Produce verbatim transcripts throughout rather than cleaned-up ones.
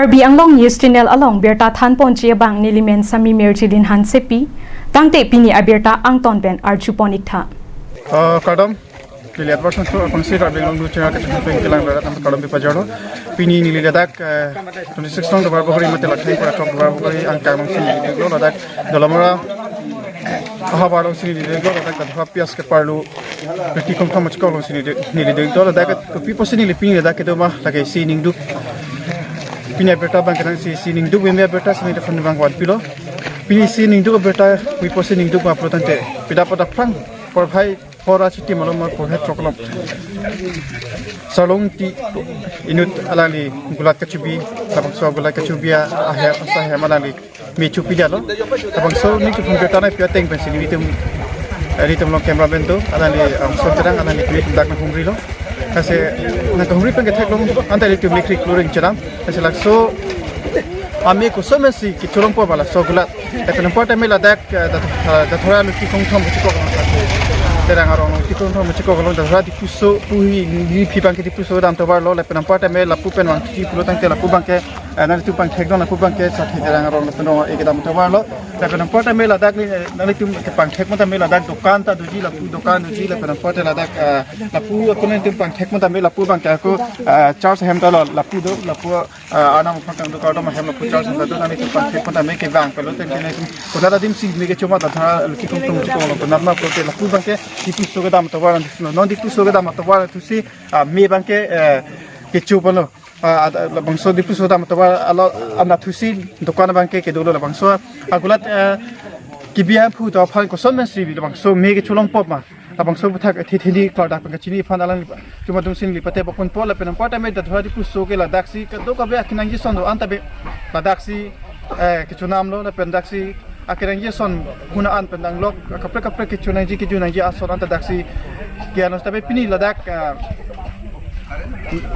Karbi Anglong News Channel along birta thanponji abang nelimen Sami Mirjilin Hansepi, tangte pini abirta angton pen arjupon iktha. Uh, kardom, pili adverse so apangsi Karbi Anglong News Channel kethang pen kelang larat nang kardom pipajorlo. Pini neli ladak, uh, twenty-six nong Duarbagori mate Lakheng Pura Chowk Duarbagori angkang nongsi neli diklo ladak Dolamara ahavar nongsi neli diklo ladak Dadhora P S keparlo Luti Kongthom achiklo nongsi neli diklo ladak kopi pusi neli pini ladak kedo ma lake isi ningduk. Pini abirta abang kenangsi isi ningduk, pini abirta si neli phone abang vanpilo. Pini isi ningduk abirta kopi pusi ningduk ma pulo tangte pida pada phrang porphai pora chiti malom ma porphai throk malom. Sarlongti inut alangli gulat kachubi, labangso gulat kachubi ahem, ahem alangli me chupidetlo. Labangso neli kephan birta nangpi ateng pensi nelitum, eh, nelitum along cameraman do, alangli, um, Son Terang, alangli nelitum dak nanghumrilo. Lasi nang kahumri pen ketheklong anta nelitum me kri kluring chelam. Lasi laso ame koson pensi kecholongpo ba laso gulat. Lapen anparta me ladak, eh, Dat-, eh, Dadhora Luti Kongthom achiklo along, Terang arong Luti Kongthom achiklo along, Dadhora Diphu aso puhi, neli phi abangke Diphu aso kedam tovarlo. Lapen anparta me lapu pen vangthuji pulo tangte lapu abangke, eh, nanglitum pangthekdun lapu abangke Sathe Terang arong lapen rong-e kedam tovarlo. Lapen anparta me ladak ni, eh, nanglitum kepangthek ma tame ladak dokan ta doji, lapu dokan doji, lapen anparta ladak, eh, lapu ako nanglitum pangthek ma tame lapu abangke ako, eh, church ahem ta lo, lapu do, lapu, ah, anam aphan kangduk kardom ahem lapu church ahem ta do, nanglitum pangthek ma tame kevang pulo tangte nanglitum konat adim si me kecho ma Dadhora Luti Kongthom achiklo along konat ma pulote lapu abangke Diphu aso kedam tovar, non Diphu aso kedam tovar thusi, ah, me abangke, eh, kecho pulo. Ah, ada labangso Diphu aso kedam tovar alo anatthu si dokan abangke kedolo labangso agulat, eh, kebi ahem phu do aphan koson pensi labangso me kecholongpo ma. Labangso aputhak thetheli klardak pen kachini aphan alanglitum adung si neli patebok ponpo lapen anparta me Dadhora Diphu aso ke ladaksi kadokave akenangji ason do anta be ladaksi, eh, kechonamlo lapen daksi akenangji ason huna an pen danglok kaprek kaprek kechonangji kejunangji ason anta daksi ke-anlo tabe pini ladak, eh,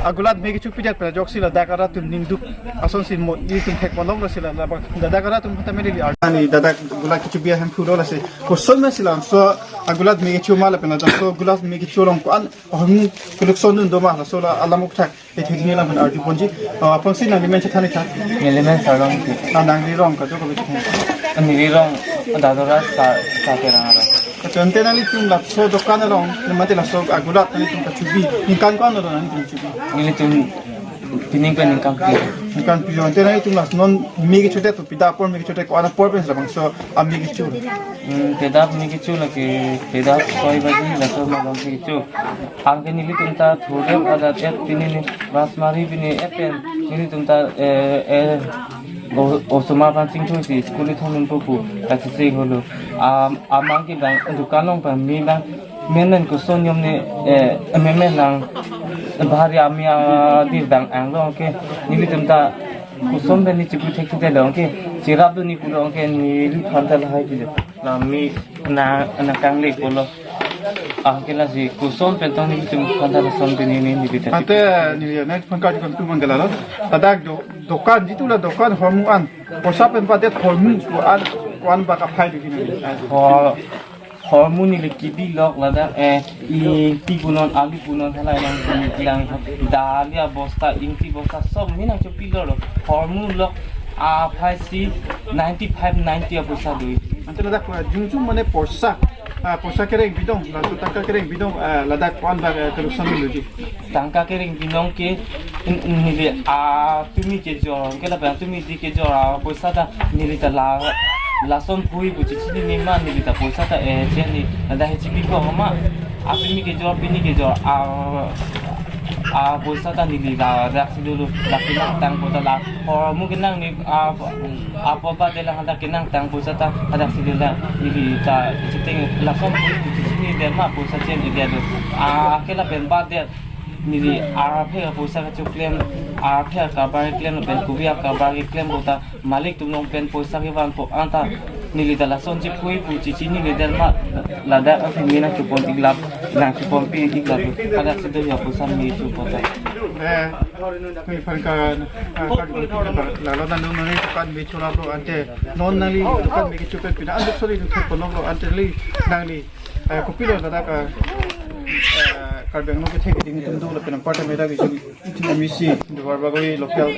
agulat me kechupidet pen ajoksi ladak arat atum ningduk asonsi mo nelitum thek malomlo si la, la, ladak arat atum ta me neli ar-, ani ladak gulat kechubi ahem phulo lasi koson pensi labangso agulat me kecho ma lapen labangso gulat me kecholong ko-an ahormu keluk sondun do ma laso la alam aputhak thetheli alam pen arjuponji. Oh, apangsi nangli men chethan iktha. Neli men Sarlongti. Ah, nangli rong kadokave chethan. Neli rong Dadhora Sa-, Sathe Terang arong. Ante nanglitum laso dokan along, mate laso agulat nanglitum kachubi ningkan ko-an lo nanglitum chubi? Nelitum pining pen ningkan phli. Ningkan phli. Ante nanglitum laso non me kechodet pu pida apor me kechodet ko-an apor pensi labangso ame kecho? Hmm, pida me kecho lake pida soi baji laso malom kecho. Anke nelitum ta thurem adat et pini ni Basmari pini et pen nelitum ta, eh, eh, o-, osomar aphan chingthusi school ithondunpo pu kachesik holo. Am-, amang ke bang dukan along pen me bang men men koson yom ne, eh, men men nang bahari ame adir bang anglo ke nelitum ta koson pen ne chipu thekthedetlo ke cherapdunji pulo ke neliphan ta lahai kilo. La me na, na kangle pulo. Anke lasi koson pen tong nelitum aphan ta lason pen ne ne neli ta. Ante neli nangphan karju kangtung abang ke lalo. Ladak do, dokan jitu la dokan hormu an. Porsa pen padet hormu ko-an, ko-an bak aphai do kina. Ho-, hormu neli kebilok ladak, eh, ingti punon, alu punon, hala nang, nang dali abosta, ingti bosta, sob me nangchopiloklo. Hormu lok aphai si ninety-five, ninety apoisa do. Ante ladak, ah, jongjong mane porsa, ah, porsa kereng bidong, laso tangka kereng bidong, ah, ladak ko-an bak, ah, kaloksan doji? Tangka kereng binong ke, in, in, neli, ah, pimi kejor, ke lapen pimi di kejor, ah, poisa ta neli ta la, lason phui pu chechinine ma, neli ta poisa ta, eh, cheni, ladak he chipi ko ma, ah, pimi kejor, pini kejor, ah, ah, poisa ta neli ladaksi dolo, la kenangtang pu ta la, hormu kenang ne, ah, apo ba de la hadak kenangtang poisa ta hadaksi de la neli ta chiteng lason phui pu chechinine ma poisa cheni de do. Ah, ke lapen ba de neli arphe apoisa kachoklem, arphe akarbar klem lapen kopi akarbar klem pu ta malik atum along pen poisa kevanpo anta neli ta lason chiphui pu chechinine de ma ladak aphi me nangchopon iklap, nangchoponpi iklap hadaksi do ya poisa me chopo ta. Eh, neliphan ka, ah, ka, lalo nang nangli dukan me cholaplo ante non nangli dukan me kecho pen pina anduk sori dun thek ponoklo ante nangli, nangli, eh, kopilo ladak, eh, eh, Karbi Anglong kethek keding atum do lapen anparta me dak itum, itum M A C Duarbagori local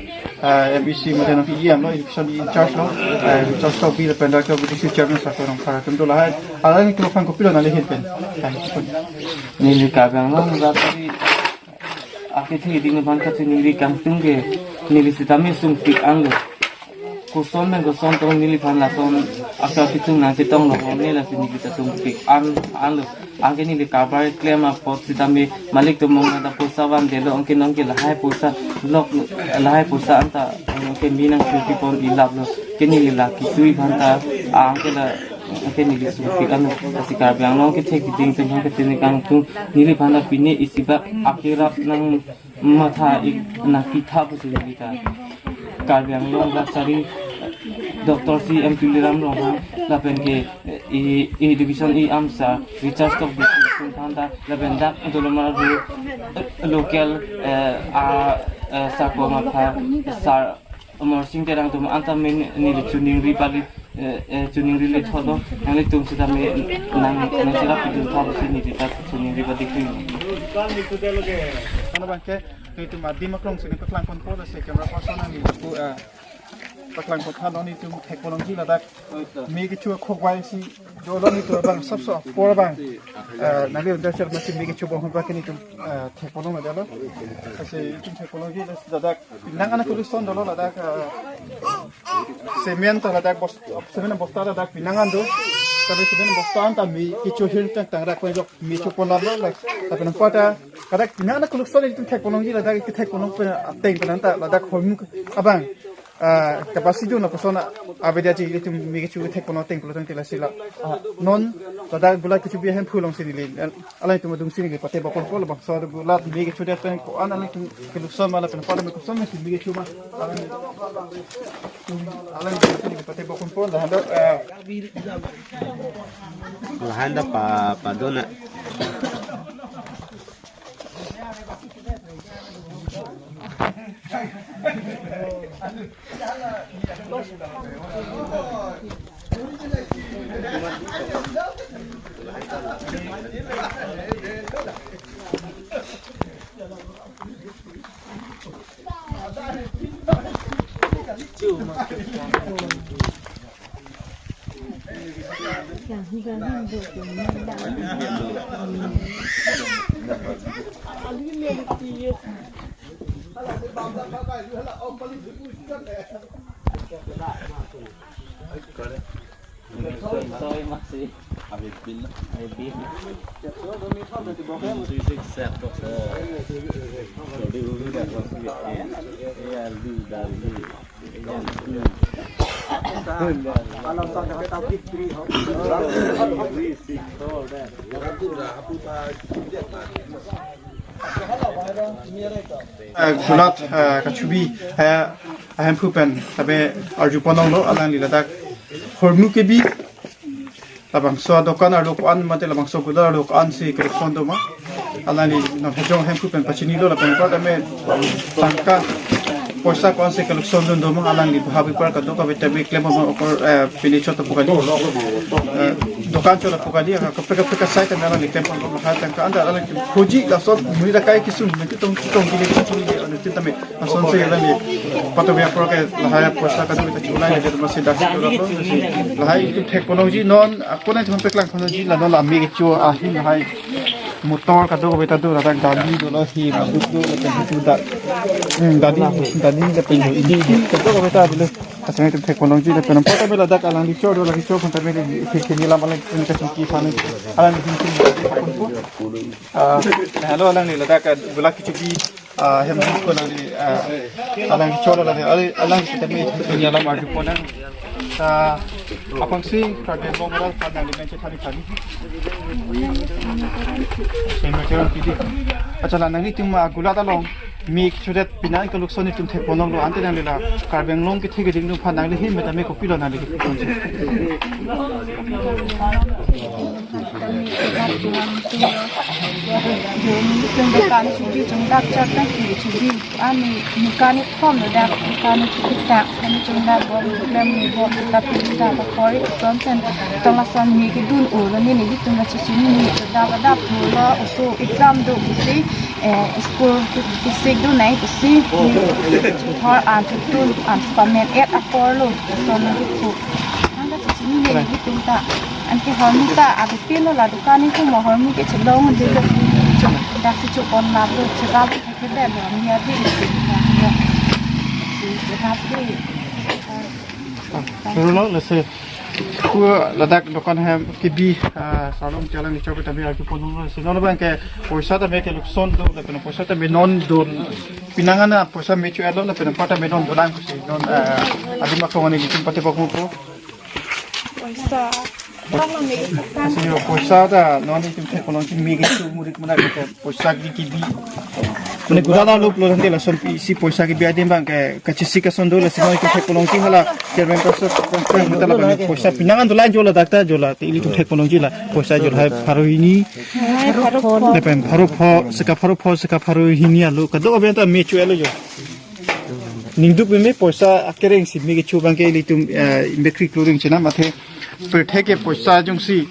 Ah, M E C mate non E M lo, education in charge lo, ah, in charge lo, bi lapen dak B D C chairman Sar Rongphar atum do lahai. Alanglitum aphan kopilo nangli ahin pen? Ah, neli Karbi Anglong rat tari akethe ding aphan kachiningri kangtung ke neli sitame sungpik anlo. Koson pen koson tong neliphan lason akachecheng nangchetonglo, ne lasi neli ta sungpik an anlo. Anke neli karbar klem apot sitame malik atum mong ta poisa vandetlo, anke nonke lahai poisa lok, lahai poisa anta anke mi nangchepipon ilaplo. Ke neli la kitui aphan ta anke la, anke neli sungpik anlo. Lasi Karbi Anglong akethe keding atum aphan kachiningri kangtung, neliphan ta pine isi bak akerap nangmatha ik nangkitha pusi neli ta Karbi Anglong rat tari Doctor C M Tuliram Ronghang lapen ke, eh, e, education E M Sar Richard Tokbi atum aphan ta lapen dak Dolomara ru, eh, local, eh, a, eh, Sar Komatha Sar Amarsing Terang atum anta men neli chiningri pali, eh, eh, chiningri le thotlo, nanglitum sitame nang, nangcherap pidun tha pusi neli ta chiningri padi kri. Ano bangke, nelitum adim aklong sini paklang ponpo, lasi camera person nangli pu, eh, paklang pontha, non nelitum thekponlongji ladak. Mi kecho akhok bai si dolo, nelitum abang sapso apor abang, eh, nangli undar sel masi mi kecho abang hon bak nelitum, eh, thekponlong ladak lo. Lasi nelitum thekponlongji, lasi ladak pinang ana kuluson dolo ladak, eh, cement ta ladak bos-, cement bosta ladak pinang an do. Tapi cement bosta anta mi kecho hin tang tang rak ko jok mi chopon laplo, lak. Tapi nampak ta ladak pinang ana kuluson nelitum thekponlongji, ladak kethekponlong pen ateng pen anta ladak hormu abang, ah, kapasi dun lapuson avedetji, nelitum mi kecho thekponlong ateng pulo tang tila sila. Ah, non ladak Gula Kecho bi ahemphu alongsi neli, eh, alanglitum adungsi neli pate bokol kol bangso do Gula mi kecho det pen ko-an alanglitum keluson ma lapen ko-an mi keluson mi kecho ma. Alang, alanglitum neli pate bokol kol dah ada, eh, lahai anta pa, padona. Eh, Gulat, eh, Kecho bi, eh, ahemphu pen, tapi arju ponlonglo, alangli ladak hormu kebi, labangso dokan arlo ko-an mate labangso Gula arlo ko-ansi collection do ma. Alangli non hejong ahemphu pen pachinilo lapen ko tame tangka poisa ko-ansi collection dun do ma, alangli baha bipar kadokave tame klem ma okor, eh, pini chot pu kali. Eh, dokan chot pu kali, kaprek kaprek asai tame alangli klem ma lahai tangka anta alangli hoji lason muri dakai kisum mate tong tong kili kili anu tame. Asonsi alangli patobi apor ke lahai poisa kadokave ta chulai le masi dak si lahai itum thekponlongji non, ako nangtum paklang ponlongji la non la mi kecho ahin lahai motor kadokave ta do, ladak dali dolo, hi duk do lapen hi da. Hmm, dali, dali lapen hi di di kadokave ta bilo. Asonsi itum thekponlongji lapen pata bela dak alangli cho do, lagi cho pon ta bela hi hi ni lam alangli kachingki sana. Alangli kachingki sana. Ah, hello, alangli ladak Gula Kecho bi, ah, ahemphu alangli, ah, alangli cholo alangli, alangli, alangli sitame punya lam arju ponang. Ah, apangsi Karbi Anglong rat aphan nangli menche thani thani. Same terang kidi. Achala, nanglitum, ah, Gula along mi kecho det pinang collection itum thekponlonglo, ante nangli la Karbi Anglong kethe keding atum aphan nangli ahin pen tame kopilo nangli kecho. Jom tum dokan chubi chungdak chak ta si chubi. Ani ni kani thom lo dak, kani chubi tak, kani chungdak bom klem ni bom ta pin ta pakoi son sen. Tong lason mi kedun o lo, ni ni tum la chichi ni dak dak lo, oso exam do pusi. Eh, school ki-, kisik do nai kusi, ni chuthor an chutu an chupamen et apor lo, so na ki pu. Ang ka chichini le ni tum ta. An ke hormu ta, abi pin lo la dukan ni tum hormu ke chelong de lo. Dak si chupon la lo, chera lo ke de lo, mi abi ni tum ta. Si, si hap de. Rulok lasi. Ku ladak dukan hem kibi, ah, salon jalan ni chobi tami aku pun rulok lasi. Non bang ke poisa tami ke lukson do, lapen poisa tami non dun. Pinangan na poisa me chu elo, lapen poisa tami non dolang kusi. Non, ah, adi ma kawani bikin pati bok mupo. Poisa. Tama me. Lasi yo poisa ta non itum thek kono ki me ke chu murik mana ke poisa ki kibi. Mane gura na lup lo tangte lason pi si poisa kibi adim bang ke kachisi kason do lasi non itum thek kono ki hala chairman person, person mata la bang poisa pinangan dolang jola dakta jola te ilitum thek kono ki la poisa jola hai pharo hini. Hai pharo pho. Lapen pharo pho, seka pharo pho, seka pharo hini alo. Kado abian ta me chu elo jo. Ningduk me me poisa akereng si me ke chu bang ke ilitum, eh, bekri kloring chenam athe. Pirthe ke poisa jongsi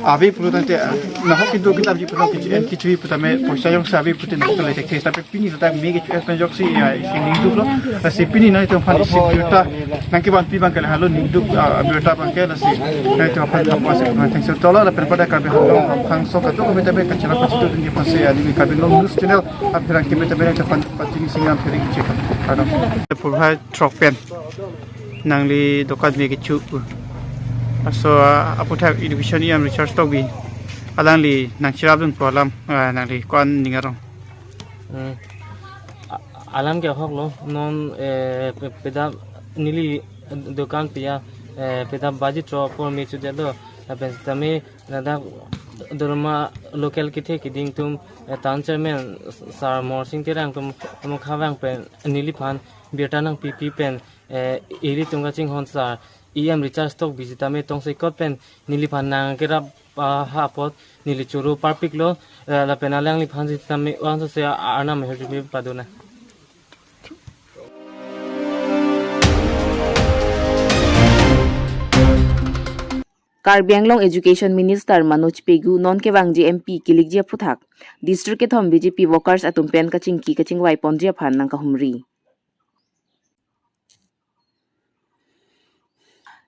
ave pulo tangte, ah, nahok kintu kitab ji pulo kichu, eh, kichu pu tame poisa jongsi ave pute nahok le te case tapi pini ta me ke chu es pen jongsi, ah, isi ningduk lo. Lasi pini nangtum aphan isi birta nangkevan pi bang ke halo ningduk, ah, birta bang ke lasi nangtum aphan thapo si puna thanks to la lapen pada Karbi Anglong aphan so katu kami tabe kachela kachitu tinggi aphan si, ah, di Karbi Anglong News Channel apherang kami tabe nangtum aphan pachini singan phering chek. Purhai throk pen. Nangli dukan me kechu. Laso, ah, aputhak education E M Richard Tokbi. Alangli nangcherap dunpo alam, ah, nangli ko-an ning arong. Hmm. A-, alam ke ahok lo, non, eh, pe-, peda neli dukan pi ya, eh, peda baji throk apor me chu det lo, lapen sitame ladak dorma local kethe keding atum, eh, town chairman Sar Morsing Terang atum, atum khavang pen neliphan birta nangpipi pen, eh, ilitum kachinghon Sar E M Richard Tokbi sitame tongsekot pen neliphan nangkerap, ah, ha apot neli choro parpik lo, eh, lapen alangliphan sitame vangso se a-, arnam herjume padona. Karbi Anglong Education Minister Manoj Pegu non kevangji M P kilikji aphuthak District kethom B J P workers atum pen kachingki kachingvai ponji aphan nangkahumri.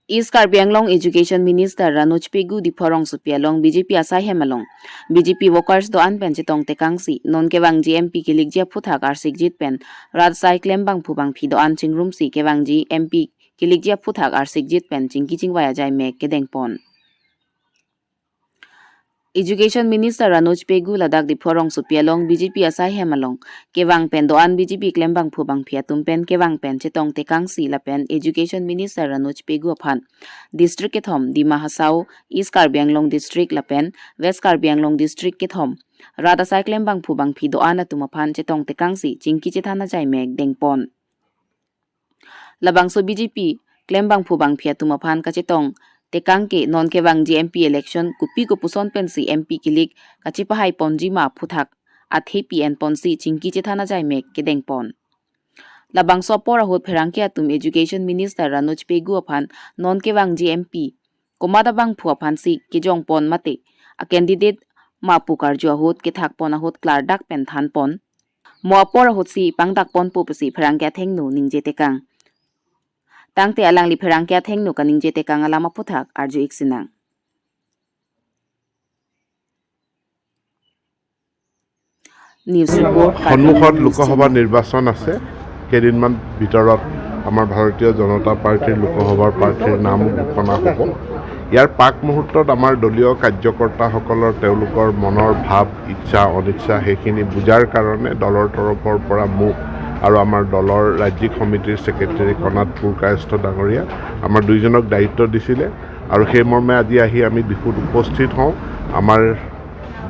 East Karbi Anglong Education Minister Ranoj Pegu Diphu rongsopi along B J P asai hem along B J P workers do-an pen chetong tekangsi non kevangji M P kilikji aphuthak arsikjit pen rat asai klem bangphu bangphi do-an chingrumsi kevangji M P kilikji aphuthak arsikjit pen chingki chingvai ajai mek kedengpon. Education Minister Ranoj Pegu ladak Diphu rongsopi along B J P asai hem along kevang pen do-an B J P klem bangphu bangphi atum pen kevang pen chetong tekangsi lapen Education Minister Ranoj Pegu aphan District kethom Dima Hasao, East Karbi Anglong District lapen West Karbi Anglong District kethom rat asai klem bangphu bangphi do-an atum aphan chetong tekangsi chingki chethan ajai mek dengpon. Labangso B J P klem bangphu bangphi atum aphan kachetong tekang ke non kevangji M P election kopi kopuson pensi M P kilik kachepahai ponji ma aphuthak athe P N ponsi chingki chethan ajai mek kedengpon. Labangso apor ahut pherangke atum Education Minister Ranoj Pegu aphan non kevangji M P komat abangphu aphansi kejongpon mate a candidate ma pu karju ahut kethakpon ahut klardak pen thanpon. Mo apor ahutsi pangdakponpo pusi pherangke athengno ningje tekang. Tangte alangli pherangke athengno kaningje tekang alam aphuthak arju-ik sinang. News report, Karbi সন্মুখত News লোকসভা Channel। নিৰ্বাচন আছে। কেইদিনমান ভিতৰত আমাৰ ভাৰতীয় জনতা পাৰ্টীৰ লোকসভাৰ প্ৰাৰ্থীৰ নাম ঘোষণা হ'ব। ইয়াৰ পাক মুহূৰ্তত আমাৰ দলীয় কাৰ্যকৰ্তাসকলৰ তেওঁলোকৰ মনৰ ভাৱ, ইচ্ছা, অনিচ্ছা সেইখিনি বুজাৰ কাৰণে দলৰ তৰফৰ পৰা মোক আৰু আমাৰ দলৰ ৰাজ্যিক সমিতিৰ ছেক্ৰেটেৰী কণাদ পুৰকায়স্থ ডাঙৰীয়া আমাৰ দুইজনক দায়িত্ব দিছিলে আৰু সেই মৰ্মে আজি আহি আমি ডিফুত উপস্থিত হওঁ। আমাৰ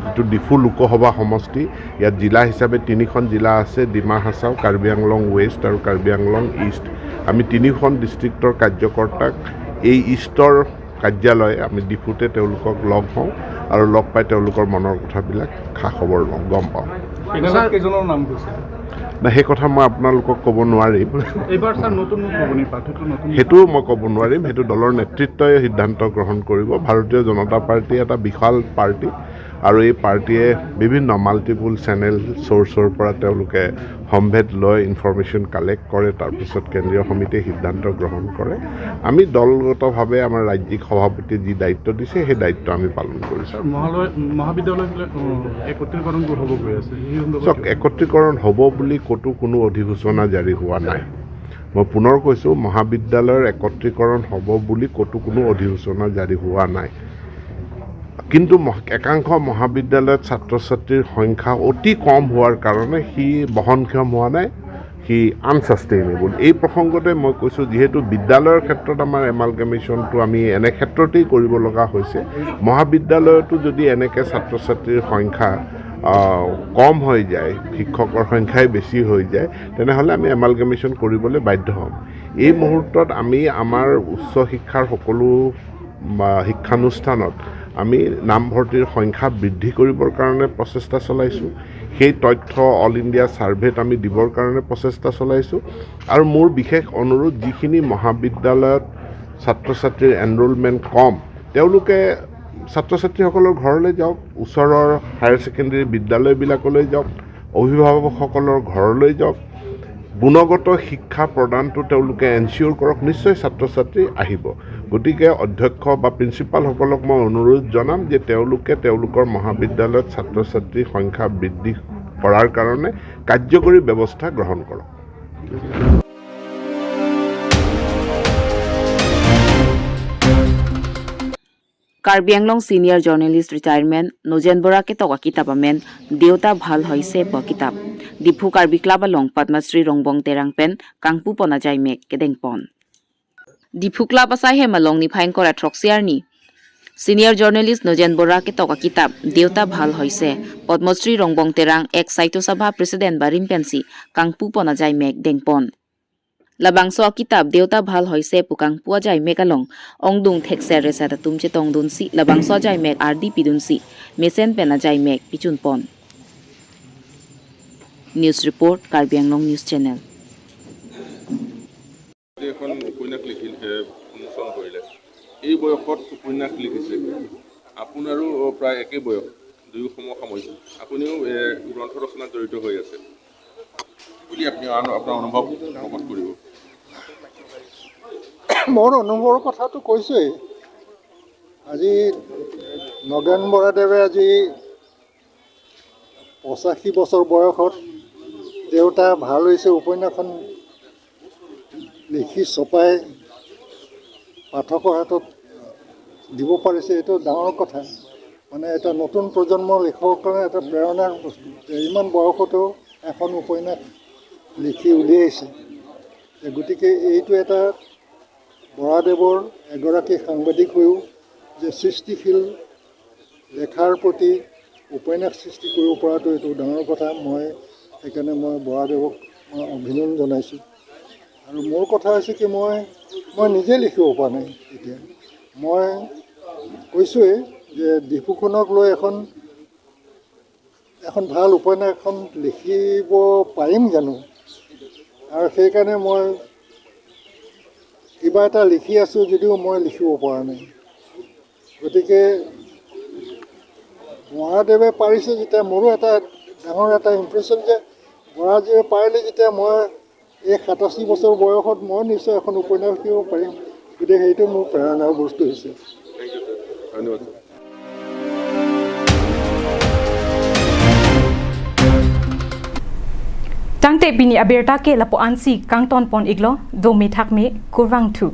যিটো ডিফু লোকসভা সমষ্টি, ইয়াত জিলা হিচাপে তিনিখন জিলা আছে, ডিমা হাছাও, কাৰ্বি আংলং ৱেষ্ট আৰু কাৰ্বি আংলং ইষ্ট। আমি তিনিখন ডিষ্ট্ৰিক্টৰ কাৰ্যকৰ্তাক এই ইষ্টৰ কাৰ্যালয় আমি ডিফুতে তেওঁলোকক লগ হওঁ আৰু লগ পাই তেওঁলোকৰ মনৰ কথাবিলাক খা খবৰ লওঁ, গম পাওঁ। পেনেলত কেইজনৰ নাম গৈছে? না, সেই কথা মই আপোনালোকক ক'ব নোৱাৰিম। এইবাৰ ছাৰ নতুন হ'ব নি প্ৰাৰ্থীটো, নতুন? সেইটোও মই ক'ব নোৱাৰিম, সেইটো দলৰ নেতৃত্বই সিদ্ধান্ত গ্ৰহণ কৰিব। ভাৰতীয় জনতা পাৰ্টি এটা বিশাল পাৰ্টি, আৰু এই পাৰ্টিয়ে বিভিন্ন মাল্টিপল চেনেল চ'ৰ্চৰ পৰা তেওঁলোকে সম্ভেদ লয়, ইনফৰমেশ্যন কালেক্ট কৰে, তাৰপিছত কেন্দ্ৰীয় সমিতিয়ে সিদ্ধান্ত গ্ৰহণ কৰে। আমি দলগতভাৱে আমাৰ ৰাজ্যিক সভাপতিয়ে যি দায়িত্ব দিছে, সেই দায়িত্ব আমি পালন কৰিছোঁ। ছাৰ, মহালয়, মহাবিদ্যালয়বিলাক, উম, একত্ৰীকৰণটো হ'ব গৈ আছে, সেই সন্দৰ্ভত চাওক, কি? একত্ৰীকৰণ হ'ব বুলি ক'তো কোনো অধিসূচনা জাৰি হোৱা নাই। মই পুনৰ কৈছোঁ, মহাবিদ্যালয়ৰ একত্ৰীকৰণ হ'ব বুলি ক'তো কোনো অধিসূচনা জাৰি হোৱা নাই। কিন্তু মহ-, একাংশ মহাবিদ্যালয়ত ছাত্ৰ ছাত্ৰীৰ সংখ্যা অতি কম হোৱাৰ কাৰণে সি বহনক্ষম হোৱা নাই, সি আনছাষ্টেইনেবল। এই প্ৰসংগতে মই কৈছোঁ, যিহেতু বিদ্যালয়ৰ ক্ষেত্ৰত আমাৰ এমালগেমেশ্যনটো আমি এনে ক্ষেত্ৰতেই কৰিব লগা হৈছে, মহাবিদ্যালয়তো যদি এনেকে ছাত্ৰ ছাত্ৰীৰ সংখ্যা, আহ, কম হৈ যায়, শিক্ষকৰ সংখ্যাই বেছি হৈ যায়, তেনেহ'লে আমি এমালগেমেশ্যন কৰিবলৈ বাধ্য হ'ম। এই মুহূৰ্তত আমি আমাৰ উচ্চ শিক্ষাৰ সকলো, বা, শিক্ষানুষ্ঠানত আমি নামভৰ্তিৰ সংখ্যা বৃদ্ধি কৰিবৰ কাৰণে প্ৰচেষ্টা চলাইছোঁ। সেই তথ্য অল ইণ্ডিয়া ছাৰ্ভেত আমি দিবৰ কাৰণে প্ৰচেষ্টা চলাইছোঁ। আৰু মোৰ বিশেষ অনুৰোধ, যিখিনি মহাবিদ্যালয়ত ছাত্ৰ ছাত্ৰীৰ এনৰলমেণ্ট কম, তেওঁলোকে ছাত্ৰ ছাত্ৰীসকলৰ ঘৰলৈ যাওক, ওচৰৰ হায়াৰ ছেকেণ্ডেৰী বিদ্যালয়বিলাকলৈ যাওক, অভিভাৱকসকলৰ ঘৰলৈ যাওক, গুণগত শিক্ষা প্ৰদানটো তেওঁলোকে এনচিয়ৰ কৰক, নিশ্চয় ছাত্ৰ ছাত্ৰী আহিব। গতিকে অধ্যক্ষ বা প্ৰিন্সিপালসকলক মই অনুৰোধ জনাম যে তেওঁলোকে তেওঁলোকৰ মহাবিদ্যালয়ত ছাত্ৰ ছাত্ৰীৰ সংখ্যা বৃদ্ধি কৰাৰ কাৰণে কাৰ্যকৰী ব্যৱস্থা গ্ৰহণ কৰক। Karbi Anglong Senior Journalist Retirement Nojen Bora ketok akitap amen Deota Bhal Hoise pu akitap Diphu Karbi Club along Padma Shri Rongbong Terang pen kangpu pon ajai mek kedeng pon. Diphu Club asai hem along niphai ingkoi ra throksi arni Senior Journalist Nojen Bora ketok akitap Deota Bhal Hoise Padma Shri Rongbong Terang ex Saitya Sabha President barim pensi kangpu pon ajai mek deng pon. Labangso akitap Deota Bhal Hoise pu kangpu ajai mek along ongdung thekser reset atum chetongdunsi labangso ajai mek ardi pidunsi mesen pen ajai mek pichun pon. News report, Karbi Anglong News Channel. এখন উপন্যাস লিখিল, এ, উন্মোচন কৰিলে। এই বয়সত উপন্যাস লিখিছে। আপোনাৰো প্ৰায় একে বয়স, দুয়ো সমসাময়িক। আপুনিও, এ, গ্ৰন্থ ৰচনাত জড়িত হৈ আছে। কি বুলি আপুনি আন-, আপোনাৰ অনুভৱ প্ৰকাশ কৰিব? মোৰ অনুভৱৰ কথাটো কৈছোৱেই। আজি নগেন বৰাদেৱে আজি পঁচাশী বছৰ বয়সত দেউতা ভাল হৈছে উপন্যাসখন লিখি চপাই পাঠকৰ হাতত দিব পাৰিছে, এইটো ডাঙৰ কথা। মানে, এটা নতুন প্ৰজন্মৰ লেখকৰ কাৰণে এটা প্ৰেৰণাৰ বস্তু যে ইমান বয়সতো এখন উপন্যাস লিখি উলিয়াইছে। যে গতিকে এইটো এটা বৰাদেৱৰ এগৰাকী সাংবাদিক হৈও যে সৃষ্টিশীল লেখাৰ প্ৰতি উপন্যাস সৃষ্টি কৰিব পৰাটো এইটো ডাঙৰ কথা। মই সেইকাৰণে মই বৰাদেৱক মই অভিনন্দন জনাইছোঁ। আৰু মোৰ কথা হৈছে কি, মই, মই নিজে লিখিব পৰা নাই এতিয়া। মই কৈছোঁৱেই যে ডিফুখনক লৈ এখন, এখন ভাল উপন্যাস এখন লিখিব পাৰিম জানো? আৰু সেইকাৰণে মই কিবা এটা লিখি আছোঁ যদিও মই লিখিব পৰা নাই। গতিকে বৰাদেৱে পাৰিছে যেতিয়া, মোৰো এটা ডাঙৰ এটা ইমপ্ৰেশ্যন যে বৰাদেৱে পাৰিলে যেতিয়া মই এই সাতাশী বছৰ বয়সত মই নিশ্চয় এখন উপন্যাস লিখিব পাৰিম। গতিকে সেইটো মোৰ প্ৰেৰণাৰ বস্তু হৈছে। Thank you, sir. ধন্যবাদ, sir. Tangte pini abirta ke lapu-ansi kangton pon iklo, dome thakme, kurvangthu.